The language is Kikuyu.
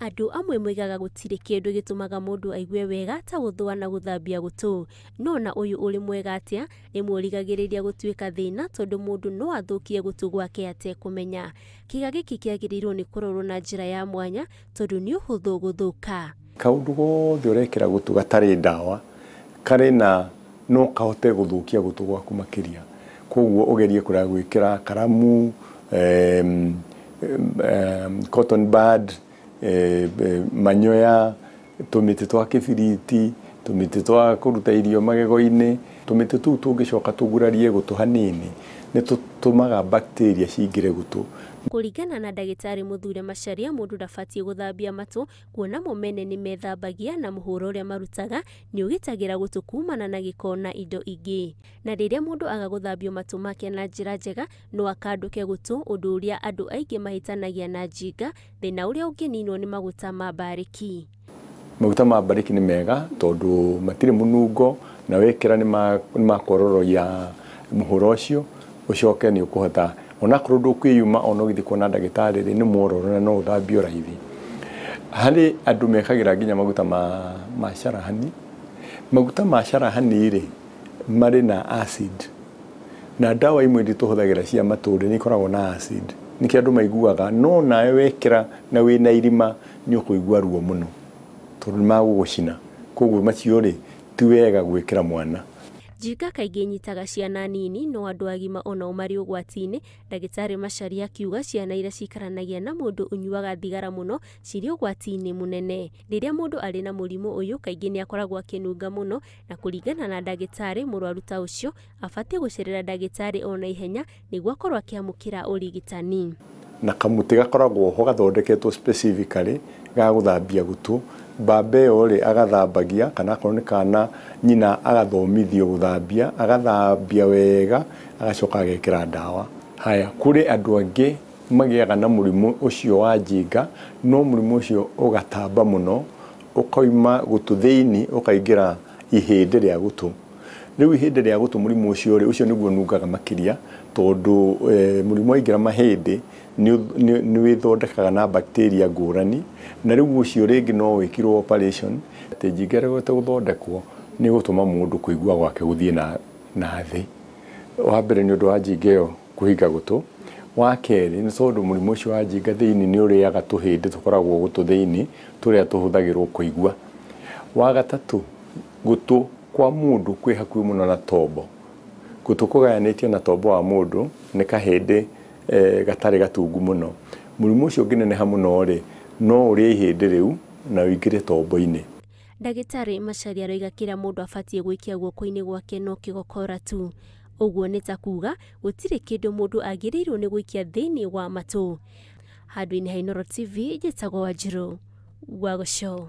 Andũ amwe moigaga gũtirĩ kĩndũ gĩtũmaga mũndũ aigue wega ta gũthũa na gũthambia gũtũ. No na ũyũ ũrĩ mwega atĩa, rĩmwe ũrigagĩrĩria gũtuĩka thĩna tondũ mũndũ no athũkie gũtũ gwake atekũmenya. Kĩĩga gĩkĩ kĩagĩrĩirwo nĩ kũrorwo na njĩra ya mwanya tondũ nĩ ũhũthũ gũthũka. Kaũndũ gothe ũrekĩra gũtũ gatarĩ ndawa karĩ na no kahote gũthũkia gũtũ gwaku makĩria. Koguo ũgerie kũrega gwĩkĩra karamu, cotton bud, manyoya, tũmĩtĩ twa kĩbiriti, tũmĩtĩ twa kũruta irio magego-inĩ. Tũmĩtĩ tũu tũngĩcoka tũgurarie gũtũ hanini nĩ tũtũmaga bacteria cingĩre gũtũ. Kũringana na ndagĩtarĩ Mũthure Macharia, mũndũ ndabatiĩ gũthambia matũ kuona mo mene nĩ methambagia na mũhũra ũrĩa marutaga nĩ ũgitagĩra gũtũ kumana na gĩko na indo ingĩ. Na rĩrĩa mũndũ aga gũthambio matũ make na njĩra njega no akandũke gũtũ, ũndũ ũrĩa andũ aingĩ mahĩtanagia na njinga, thĩna ũrĩa ũngĩninwo nĩ maguta ma mbarĩki. Maguta ma mbarĩki nĩ mega tondũ matirĩ mũnungo na wekĩra nĩ makororoia mũhũra ũcio, ũcoke nĩ ũkũhota onakorwo ndũkwĩyuma ona ũgĩthiĩ kuona ndagĩtarĩ rĩ, nĩ mwororo na no ũthambio raithi. Harĩ andũ mekagĩra nginya maguta ma carahani. Maguta ma carahani rĩ, marĩ na acid, na ndawa imwe iria tũhũthagĩra cia matũ rĩ, nĩ ikoragwo na acid, nĩkĩo andũ maiguaga, no nawe wekĩra na wĩna irima nĩ ũkũigua ruo mũno tondũ nĩ magũgũcina. Koguo macio rĩ, ti wega gwĩkĩra mwana. Njinga kaingĩ ĩnyitaga ciana nini no andũ agima onao marĩ ũgwati-inĩ. Ndagĩtarĩ Macharia akiuga ciana iria cikaranagia na mũndũ ũnyuaga thigara mũno cirĩ ũgwati-inĩ mũnene. Rĩrĩa mũndũ arĩ na mũrimũ ũyũ kaingĩ nĩ akoragwo akĩnunga mũno, na kũringana na ndagĩtarĩ, mũrwaru ta ũcio abatiĩ gũcerera ndagĩtarĩ o na ihenya nĩguo akorwo akĩamũkĩra ũrigitani. Na kamũtĩ gakoragwo ho gathondeketwo specifically ga gũthambia gũtũ. Mbamba ĩyo rĩ, agathambagia, kana akorwo nĩ kana nyina agathomithio gũthambia, agathambia wega, agacoka agekĩra ndawa. Haya, kũrĩ andũ angĩ magĩaga na mũrimũ ũcio wa njinga, no mũrimũ ũcio ũgatamba mũno, ũkoima gũtũ thĩinĩ ũkaingĩra ihĩndĩ rĩa gũtũ. Rĩu ihĩndĩ rĩa gũtũ mũrimũ ũcio rĩ, ũcio nĩguo ũnungaga makĩria tondũ mũrimũ waingĩra mahĩndĩ nĩ wĩthondekaga na bacteria ngũrani, na rĩu ũcio rĩngĩ no wĩkirwo operation. Atĩ njinga ĩregete gũthondekwo nĩ gũtũma mũndũ kũigua gwake gũthiĩ na thĩ. Wa mbere nĩ ũndũ wa njinga ĩyo kũhinga gũtũ. Wa kerĩ nĩ tondũ mũrimũ ũcio wa njinga thĩinĩ nĩ ũrĩaga tũhĩndĩ tũkoragwo gũtũ thĩinĩ tũrĩa tũhũthagĩrwo kũigua. Wa gatatũ, gũtũ kwa mũndũ kwĩ hakuhĩ mũno na tombo. Gũtũ kũgayanĩtio na tombo wa mũndũ nĩ kahĩndĩ gatarĩ gatungu mũno. Mũrimũ ũcio ũngĩneneha mũno rĩ, no ũrĩe ihĩndĩ rĩu na ũingĩre tombo-inĩ. Ndagĩtarĩ Macharia aroiga kĩrĩa mũndũ abatiĩ gwĩkia guoko-inĩ gwake no kĩgokora tu. Ũguo nĩ ta kuga gũtirĩ kĩndũ mũndũ agĩrĩirwo nĩ gũikia thĩinĩ wa matũ. Handũ-inĩ ha Inooro TV, njĩtagwo Wanjirũ wa Gũcũ.